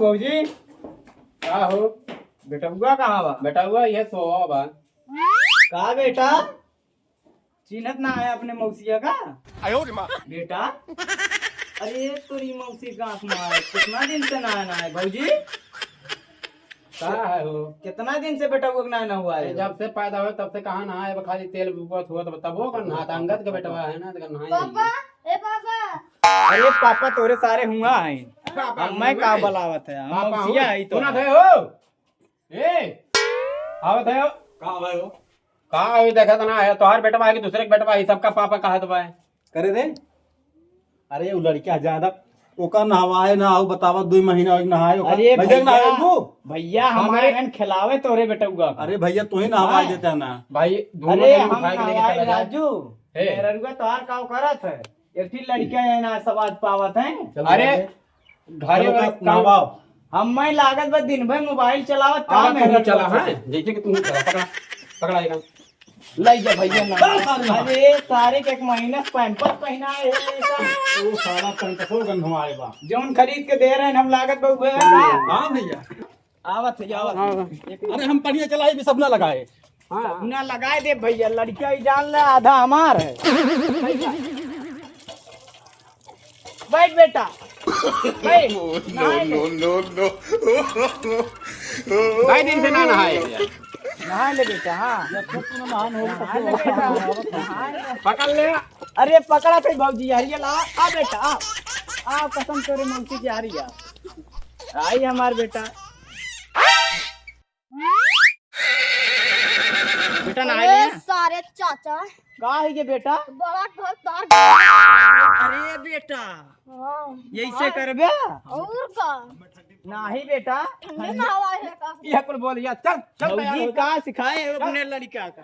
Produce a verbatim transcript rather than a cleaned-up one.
भौजी, का हो? बेटउआ कहाँ बा? बेटउआ ये सोवा बा। का बेटा, चिन्हत ना है अपने मौसिया का? आयो रे माँ। बेटा, अरे तोरी मौसी का आँख मार, कितना दिन से ना आया ना है भौजी? का है हो? कितना दिन से बेटउआ के ना आया ना हुआ है? अरे जब से पैदा हुआ तब से कहाँ नहाए, अब खाली तेल बुकत हुआ तब, तबो का नहाता, अंगद का बेटवा है ना, तो नहाए। पापा, ए पापा। अरे पापा तोरे सारे हुआ है। पापा, अब मैं का बुलावत है, हम पापा मौसिया हूँ। है तो। सुना थे हो? ए, आवत है हो? का भाई हो? का अभी देखत ना है, तोहार बेटवा है कि दूसरे के बेटवा है, सबका पापा कहत बा। करे रे, अरे वो लड़का ज्यादा ओका नहवाए ना हो, बतावा, दुई महीना हो नहाए ओका। अरे भैया, भैया, नहाए वो? भैया, हमारे हमें हन खिलावे तोरे बेटउआ का। अरे भैया, तू ही नहवाए हाँ। देता ना। भाई, दोनों अरे जने हम उठाए के लेके नहवाए चला जाए। राजू, हे। मेहररुआ तोहार का करत है? एक ठी लड़का है ना, सवाद पावत है। चलो अरे, भाई। घरे चलो वाले का काम नहवाओ। हम मैं लागत बा दिन भर मोबाइल चलावत, हाँ, काम तू है चला, रखा। हाँ, जैसे कि तू चला, पकड़ा, पकड़ा एक। लई जा भैया ना। बड़ा सारे ना। अरे, सारे के एक महीना से Pampers पहनाए है, ऐसा। वो सारा Pampers हो गंधवाए बा। जौन खरीद के दे रहे हैं, हम लागत बा उहे है ना। हाँ भैया। आवत है, आवत है। हाँ, हाँ। अरे, हम पनिया चलाई भी सब ना लगाए। हाँ। सब ना लगाए दे भैया, लड़किया ही जान ले, आधा हमार है। बैठ बेटा, बैठ। No, नहाए ले। No, no, no। कई दिन से ना नहाए। नहाए ले बेटा, हाँ। नहाए ले बेटा, नहाए ले। पकड़ ले। अरे पकड़ा थे भौजी, हरिया ला, आ बेटा, आ। आ कसम तोरे मौसी की हरिया। आई हमार बेटा। बेटा, नहाए अरे लिया? सारे चाचा। का है ये बेटा? बड़ा घर तार। अरे बेटा, हाँ। यही से करबे? और का? नाही बेटा। ठंडे में हवा है का? ये कुल बोल यार, चल, चल तैयार भौजी हो जा। का सिखाए हो अपने लड़का का?